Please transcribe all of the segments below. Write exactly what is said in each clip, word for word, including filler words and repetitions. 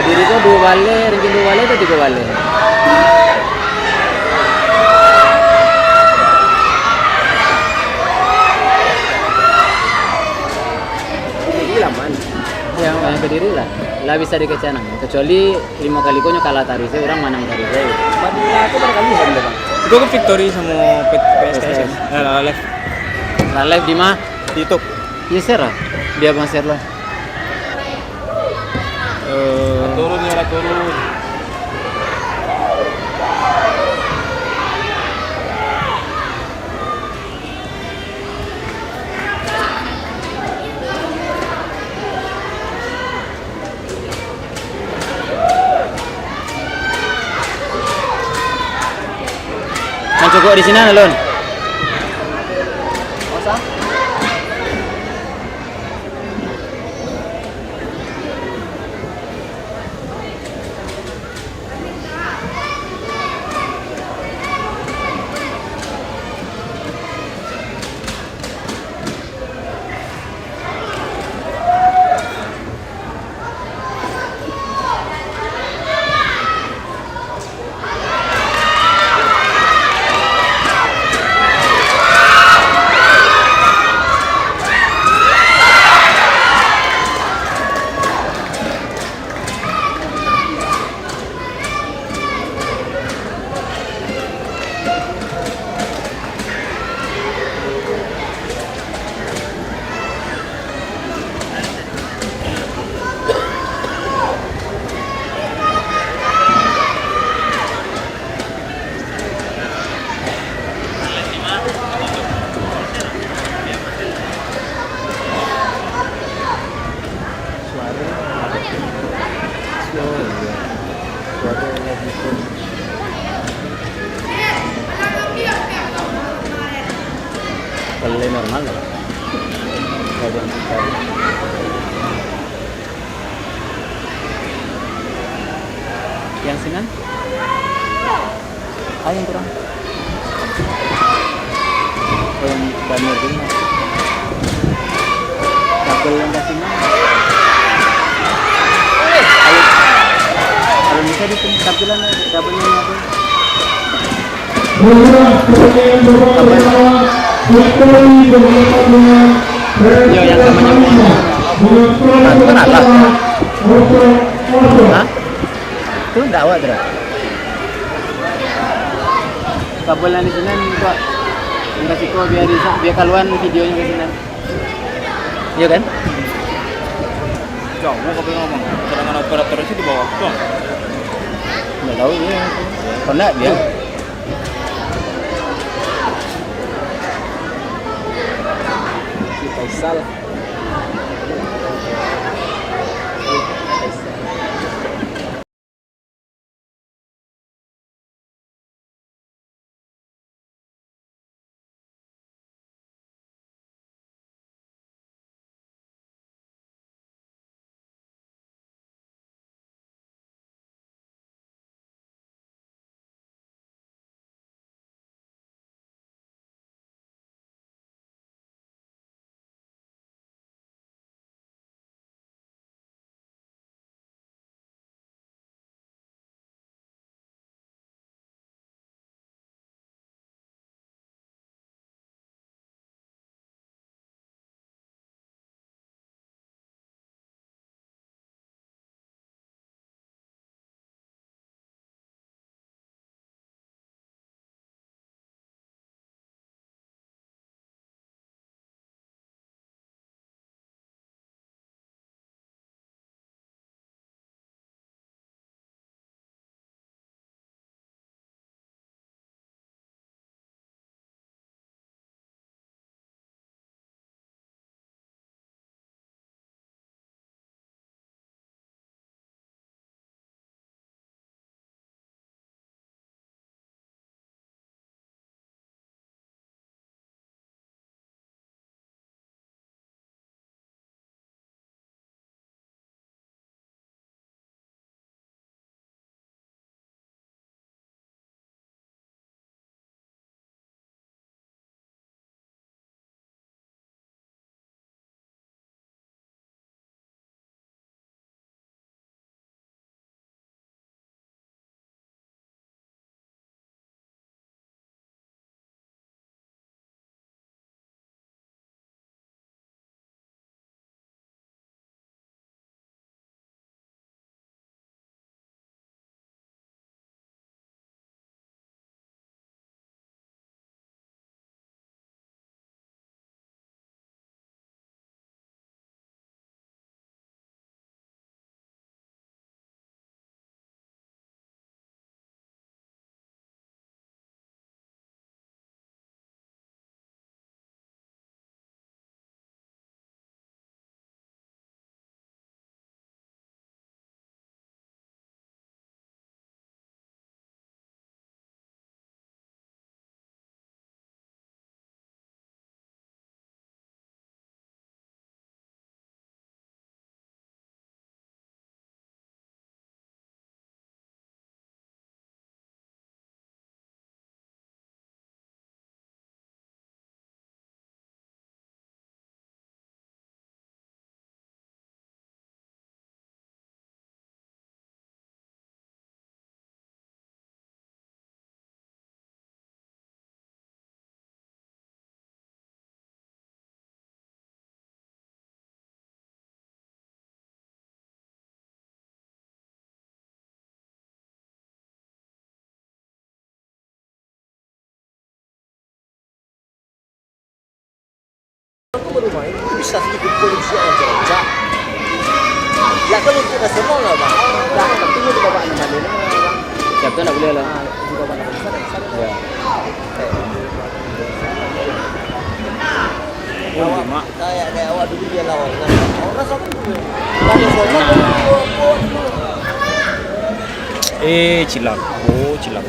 Diri ko duo baleh, ranking duo baleh atau tigo baleh? Jadi laman. Yang, yang Kediri lah. Lah bisa dikecek nang. Kecuali limo kali ko nyo kalah taruih, urang manang taruih. Padahal aku barangkali hem dah, Bang. Itu aku victory samo P-, P S K S. P S K S. Eh, lah, live. Lah, live di ma? Di YouTube. Iya, share lah. Biar Bang share lah. Eh, turun ya, lah, turun. Mancukuk di sinan, Lun. Kalau normal lah. Kalau yang sinan? Ah, yang kurang. Kalau yang banyak tu mah. Kabel yang kasih mah. Kalau, kalau bisa di sini kabel yang, kabel yang apa? Kabel. Yo, yang sama-sama. Nah, itu kan atas. Hah? Itu ndak awak tu dah. Kabel nan di sinan, Pak. Yang ka siko biar di, biar kaluan videonyo ka sinan. Iyo kan? Jauah kabel mah, Bang. Sedangkan operator sih di bawah tu. Ndak tahu ni. Kau ndak biar. Si Faisal. Rumah itu bisa sedikit politik yang rancak. Ya, kalau untuk nasional lah, Bang. Nah, tapi itu babak enam kali ini, Bang. Siapa tu nak boleh lah? Ah, itu babak enam kali. Sana, sana. Ya. Eh. Oh, awak, mak. Kayak, kayak awak dulu dia lawan. Orang sama dulu. Kalau sama dulu, Eh, cilak. Oh, cilak.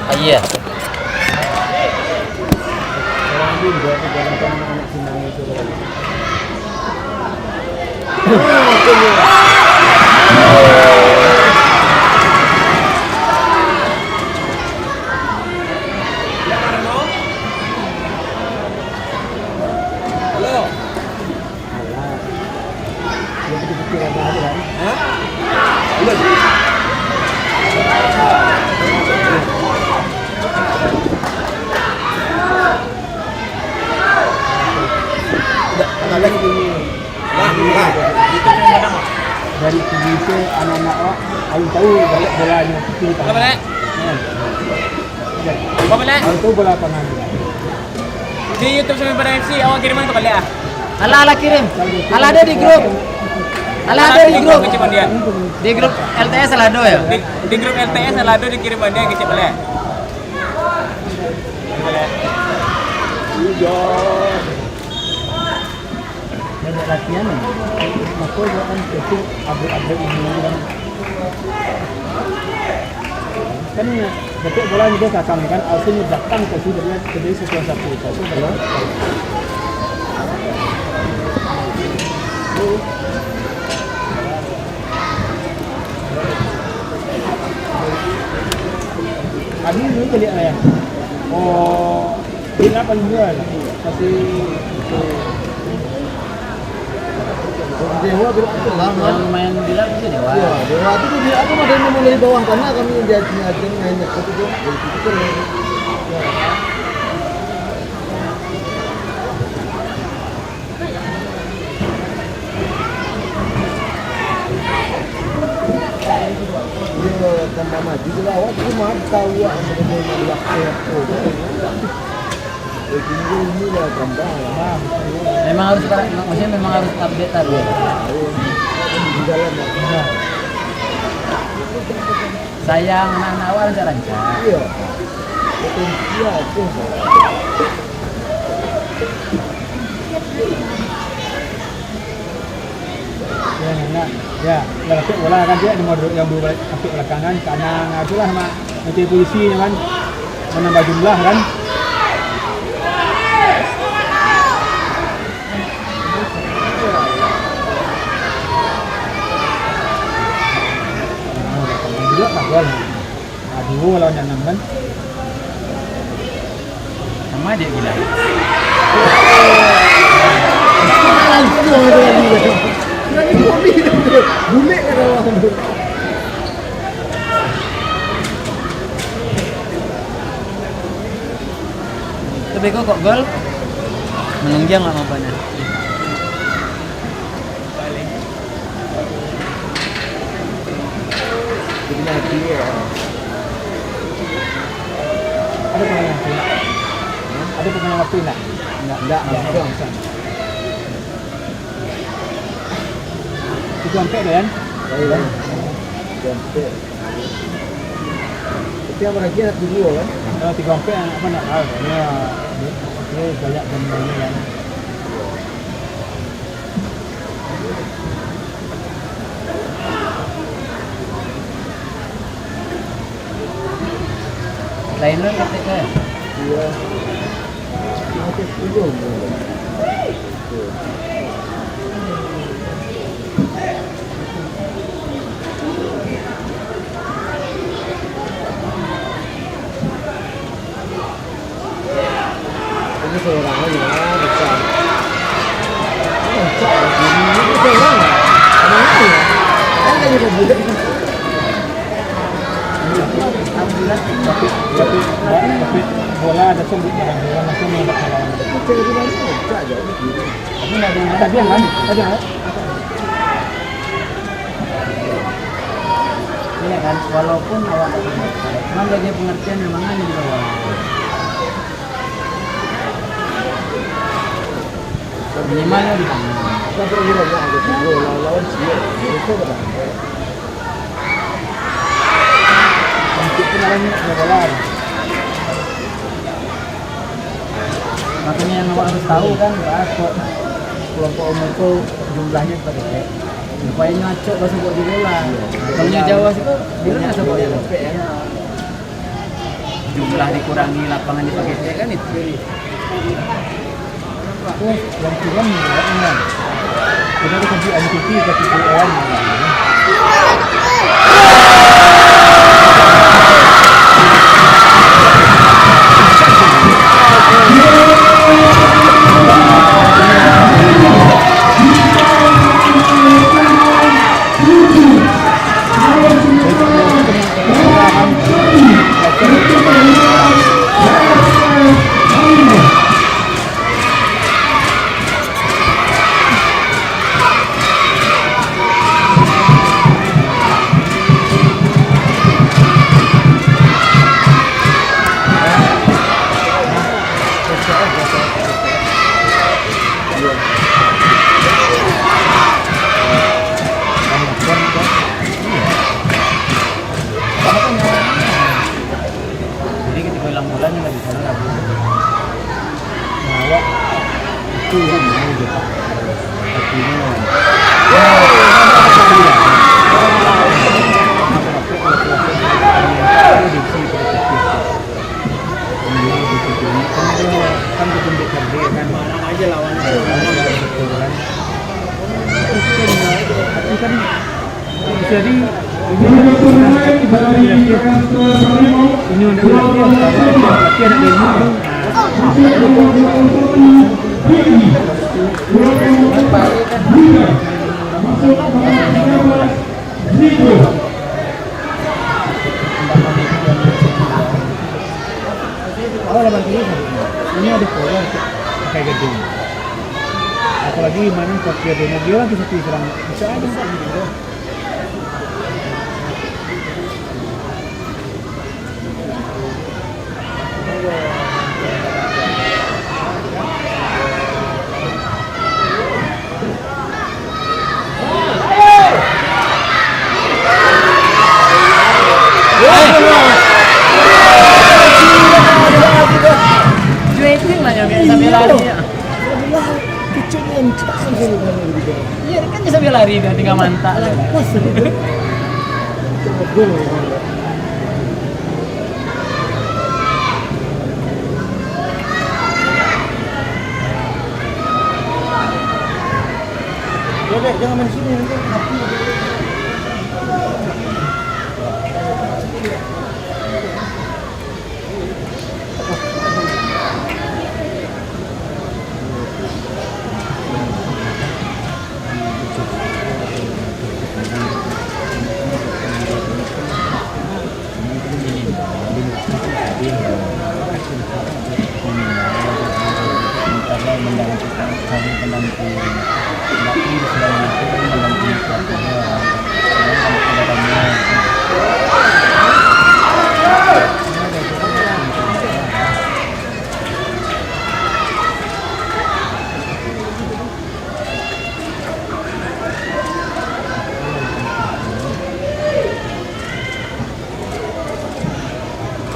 Ah, iya. Alah. Dia pikir-pikir apa lagi kan? Hah? Belum. Tidak, tidak ada. Lah, lah. Dari segi itu anak-anak awak, alun tahu banyak bolanya seperti itu. Apa, Lek? Ya. Apa, Lek? Alun tahu bola lapangan. Di YouTube Sampai Padang F C, awak kiriman ka baliak ah. Alah, alah kirim. Alah ado di grup. Alah ado di grup. Kecil Bandian. Di grup L T S alah ado ya. Di, di grup L T S alah ado dikirim Bandian kecil baliak. Banyak latihan ya. Mako buatan itu upgrade-upgrade ini kan. Kan ya, betul bola ni dia belakang ni kan, Alvin ni belakang ke sini, dia jadi satu satu. Satu bola. Adi ni kalian ya. Oh, dia paling dua lah. Masih Dewa tu lah, kan? Yang main bilak tu Dewa. Iya, Dewa tu, tu dia, aku ada yang mulai bawah tanah, kami dia sini aja main, aku tu, tu, dari situ tu. Ya. Iya, tambah maju tu lah, awak tu mah tahu, awak sebenarnya maju waktu apa. Memang harus, maksudnya memang harus update terus. Sayang anak-anak awak rancak-rancak. Iya. Potensial tu. Ya, nak. Ya, lah, masuk bola kan, dia nomor dua yang dua balik, masuk belakangan, kanan, ah, itulah, mak. Macam polisi kan. Menambah jumlah kan. Juga lah gol. Ah, duo lawan anam kan. Sama aja gila. Langsung aja gila. Berani kopi dia. Bulek kan awak tu. Tapi kok, kok gol? Menunggiang lah mampanya. Jadi lagi ya. Ada pemain waktu nak? Ada pemain waktu nak? Enggak, enggak, enggak. Tiga ampek dah, kan? Iya. Tiga ampek. Tapi yang lagi anak dulu, kan? Kalau tiga ampek, anak apa nak tahu? Ya, dia banyak dan banyak, kan? Lain lo praktek saya. Iya. Masih sepuluh. Ini seorang aja lah, besar. Besar, ini seorang. Sama ini ya. Kan kayak gitu, budak. Tapi, tapi, tapi bola ada sambut barang, bola langsung menghadap ke lawan. Itu cewek di mana? Besar aja, ini gini. Tapi nggak ada yang tadi yang kan? Tadi yang kan? Iya kan, walaupun awak tak tahu, cuman bagi pengertian memang kan di bawah. Minimal lah di sana. Untuk pengaruhnya bola. Makanya yang awak harus tahu kan, bahas kok kelompok umur tu jumlahnya seperti itu. Supaya nyo acok basubuak di bola. Kalau nyo jauah situ, bila nyo basubuak di bola? Jumlah dikurangi, lapangan dipaketek kan itu. Terus yang kurang ni, ya, enam. Kita tu kasih M V P, kasih P R. Jadi ketika ulang bulan yang lebih sana lagi. Nah, awak itu yang mau gitu. Artinya, kan kita ambil cerdik kan. Mana aja lawan. Tapi kan jadi, ini ada latihan, latihan ada ilmu. Awak lawan dia, ini ada power pakai gedung. Apalagi main kuat dia, dia orang bisa serang, bisa ada. Jueting lah nyo, biaso sambil lari. Iya, kan bisa lari dah, tinggal mantak lah. Udah deh, jangan main sini, nanti mati.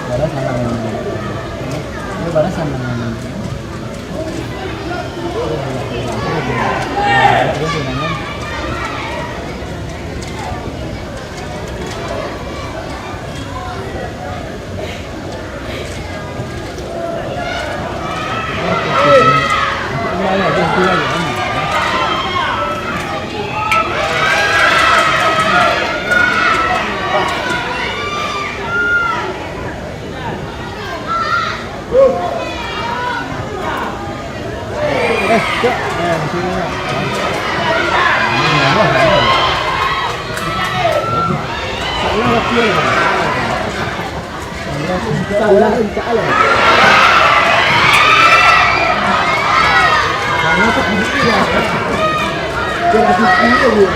Balas salam. Ini balas salam. Salah, salah.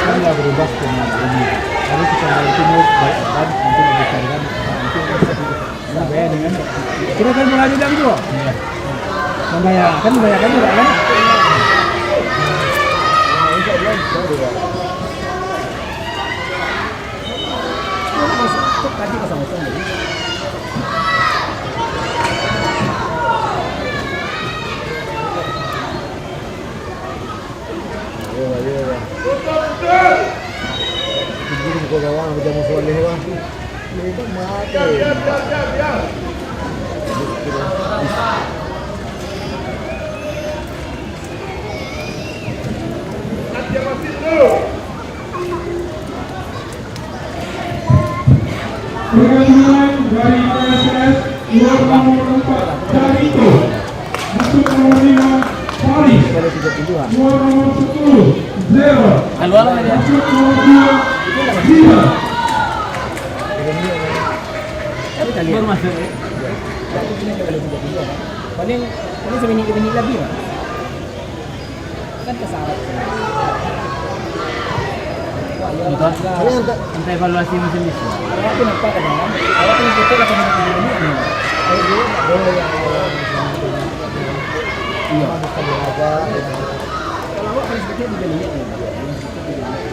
Kan lah berubah ke ini. Harus kita mulai itu mau baik kan, nanti dibesarkan, nanti bisa di-, nah, bayar dengan, kita kan mulai di dalam juga. Iya. Membayar, kan membayarkan juga kan? Tunggu di muka gawang, bajamu Sualeh, bang. Ini kan mati. Pergantian dari P S S, keluar nomor empat, Darito. Masuk nomor lima, Faris. Keluar nomor sepuluh, Zero. Keluar lah dia. Masuk nomor dua, Zero. Baru masuk, ya? Paling, paling seminit, dua minit lagi lah. Kan kasarap. Entah, entah evaluasi musim bisi. Awak tu nampak kadang, awak tu ikut lah kami di dunia ni. Kalau dia tak boleh yang, yang, yang, yang, yang, iya. Kalau awak paling sedikit dia lihat ni, dia sedikit dia lihat.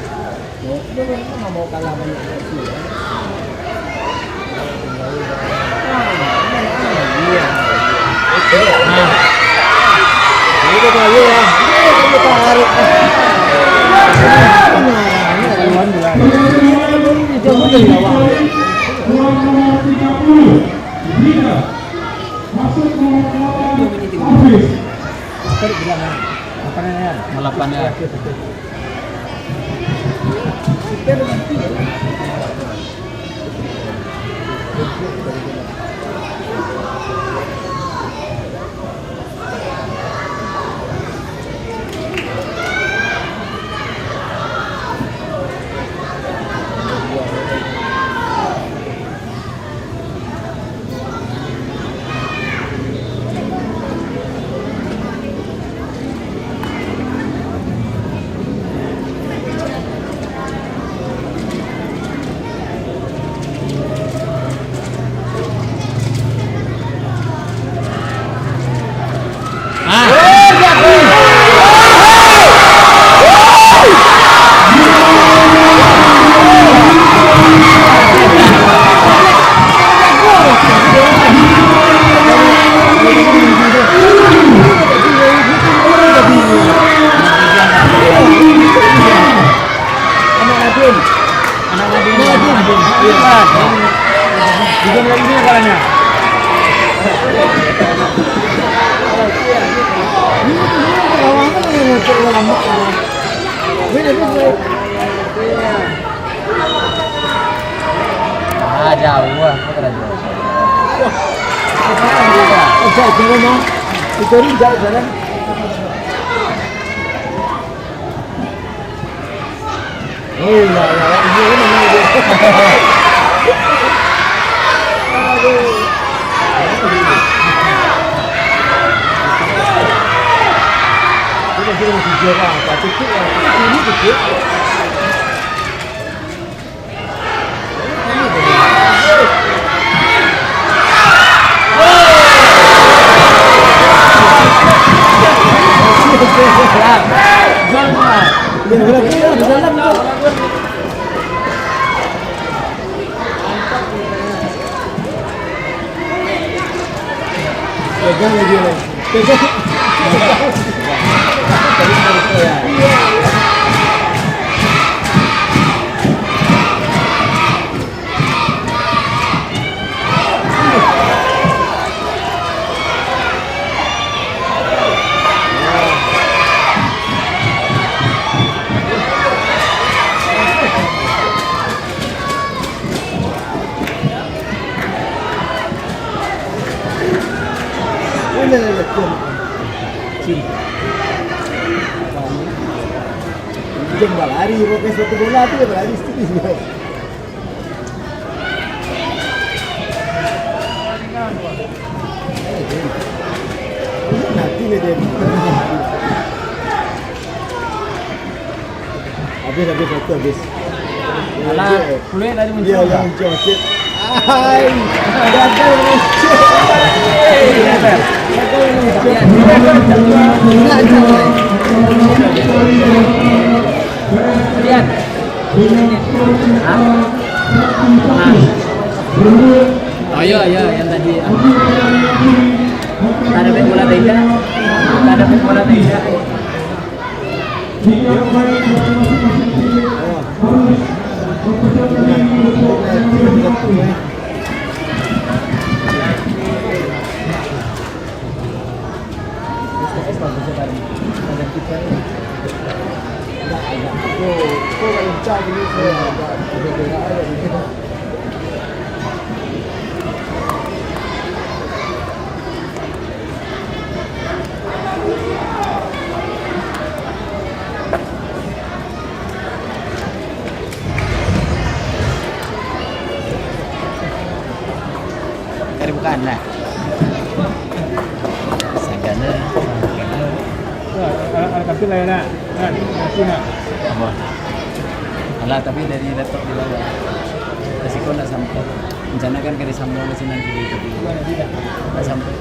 Masuk nomor delapan, Hafiz. Tadi bilang, ah, apa namanya? Delapan, ya. Anak Nadiem. Anak Nadiem. Anak Nadiem. Iya. Bukan lagi dia kalahnya. Ah, jauh lah, kok terlalu jauh. Wah. Jauh, jauh, no. Itu ni jauh jalan. Oh, iya, iya, iya, iya, iya, iya. Aduh. Ini masih juara, Pak. Cukup lah. Ini cukup. Pegang dia. Pegang. Jangan balari, pakai sepatu bola tu, dia balari sendiri. Nanti dia, dia. Habis, habis, waktu habis. Alah, kulit tadi muncul. Iya, yang muncul, muncul. Hai, gagal muncul. Gagal muncul. Lihat. Hah? Oh, iya, iya, yang tadi. Tak ada main bola tidak. Tak ada main bola tidak. Cari bukaan lah. Sagana. Alah, tapi dari laptop di bawah. Resiko nak sampai. Rencana kan ka disambung di sinan kiri, tapi nak sampai.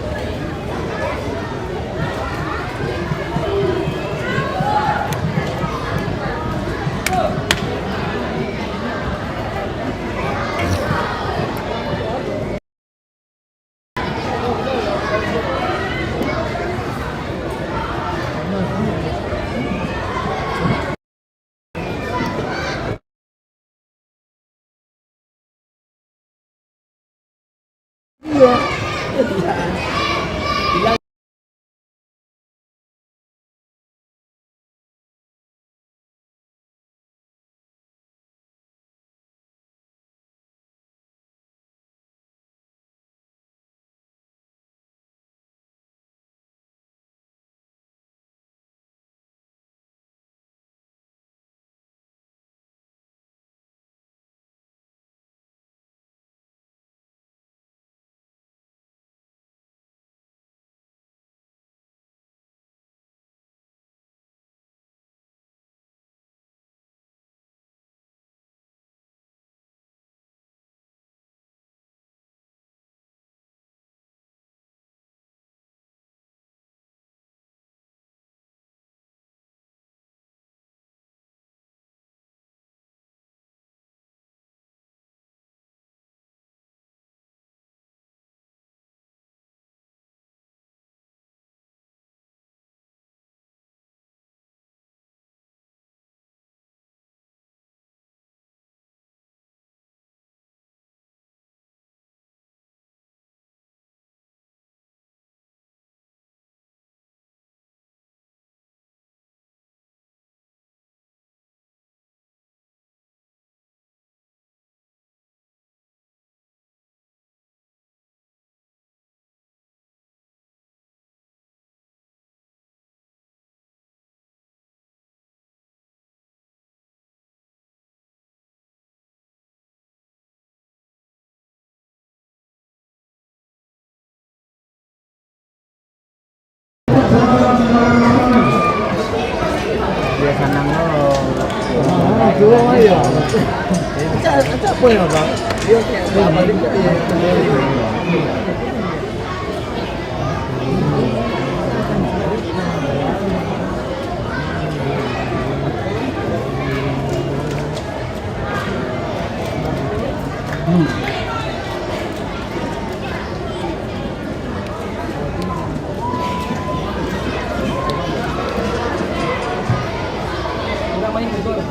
Dia sanang lo.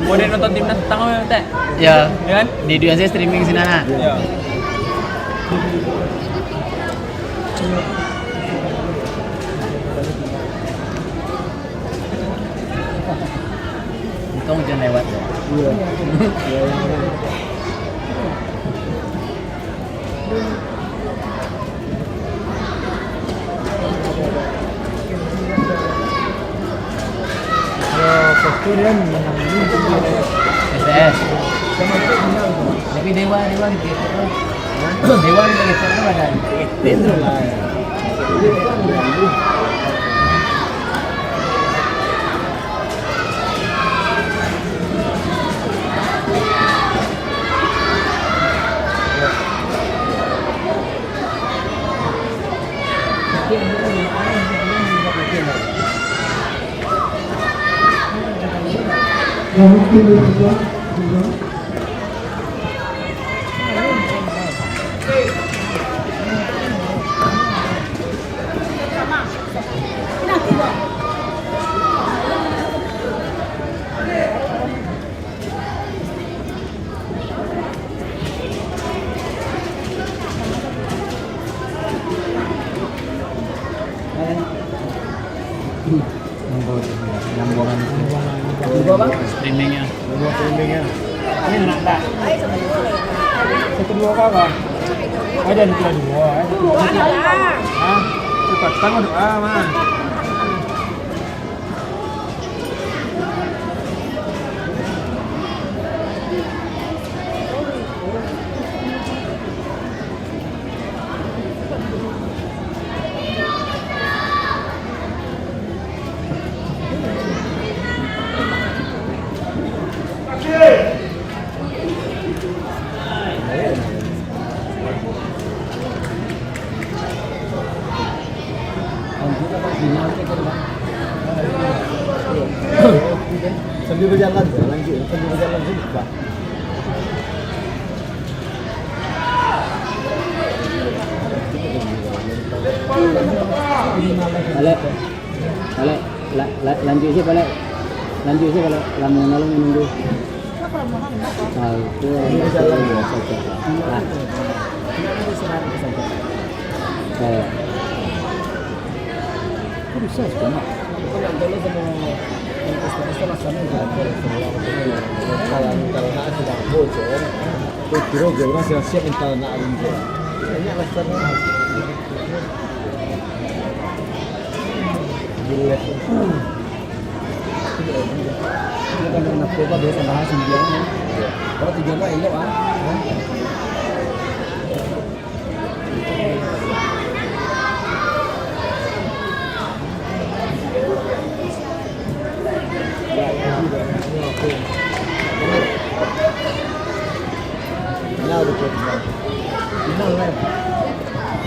Boleh nonton Timnas petang, Tek? Ya. Ya kan? Di Dunia streaming sinan, nah. Ya. Untung hujan lewat, ya. Iya. Kalau postur dia menang ini, S S. Tapi Dewa, Dewa gitu. Dewa gitu, gitu, badan. Itu lah. Streamingnya. Dua streamingnya. Ini enak tak? Satu dua apa, Bang? Ada yang kira dua, eh. Hah? Cepat, tangguh doa, Mas. Sambil berjalan, lanjut, sambil berjalan, lanjut, Pak. Balik. Balik. La-, la-, lanjut je balik. Lanjut je balik. Lama malam menunggu. Ah, itu. Nah. Eh. Kok bisa sih, Mak? Kalau, kalau nak sudah bocor, kira orang siap-siap minta nak ringgit. Banyak lah sana. Jelas. Kalau nak coba biasa bahas dia. Kalau tiga mah elok ah.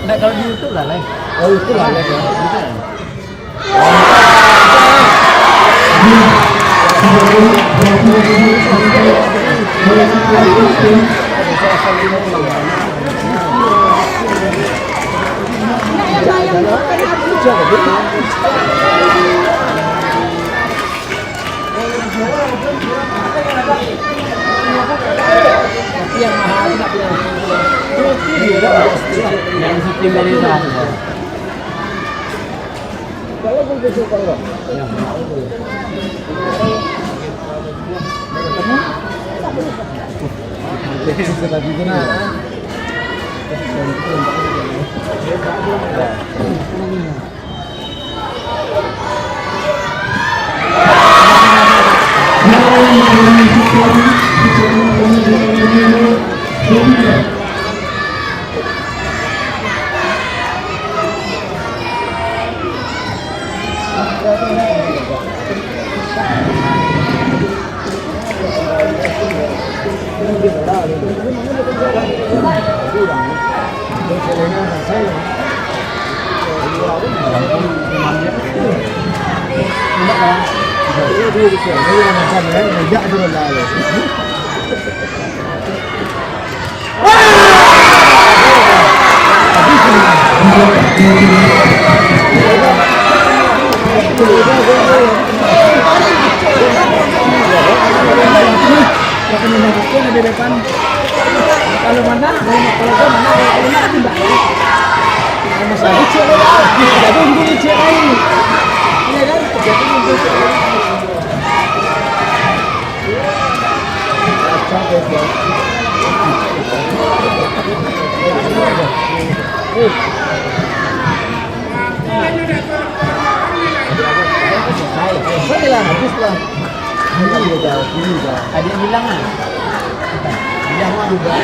Nah, kalau di YouTube lah, Lai. Oh, YouTube lah, Lai, ya. YouTube lah. Yang syuting dari sana. Kalau mana, kalau mana, kalau mana, kalau mana, kalau mana, tidak. Kalau masih ada cek, jadi untung cek lain. Iya kan? Jadi untung cek lain. Selesai lah, habis lah. Ini udah, ini udah. Ada yang hilang ah? Hilang mah udah.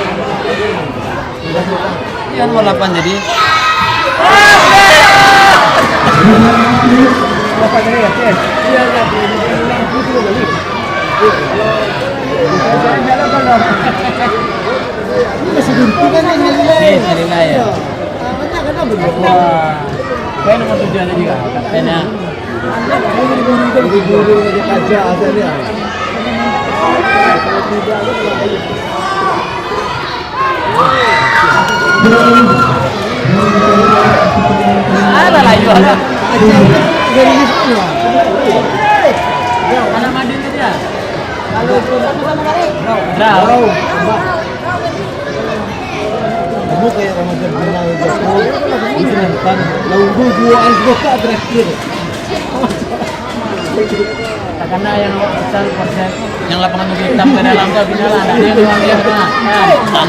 Udah hilang. Iya, nomor delapan jadi. Delapan jadi ya? Iya, iya. Ini masih beruntung kan yang nilai. Iya, nilai ya. Wah, saya nomor tujuh aja juga. Kaptennya. Ada lah, yo, ada. Anak Madin tu dia. Draw. Kamu kayak Ramadan Bilal Jafar, itu nonton lawan gua, gua ais botak terakhir. Karena yang awak pesan konsep yang lapangan Bukit Hitam ke dalam tu, habisnya lah, ada yang luar biasa. Nah, nah.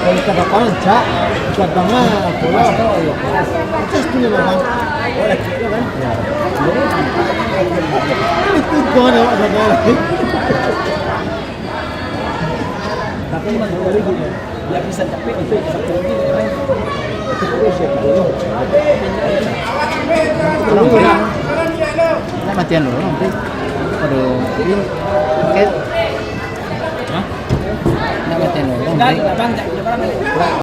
Kalau kita dapat, cak, buat banget, bola, terus punya, Bang. Itu gua nih, Pak, saudara. Tapi memang boleh gitu. Ya, bisa capek itu, bisa pergi, ya. Tolong, Pi. Nak matian dulu, Pi. Aduh, Pi. Oke. Hah? Nak matian dulu, Pi. Bang, Bang, Bang.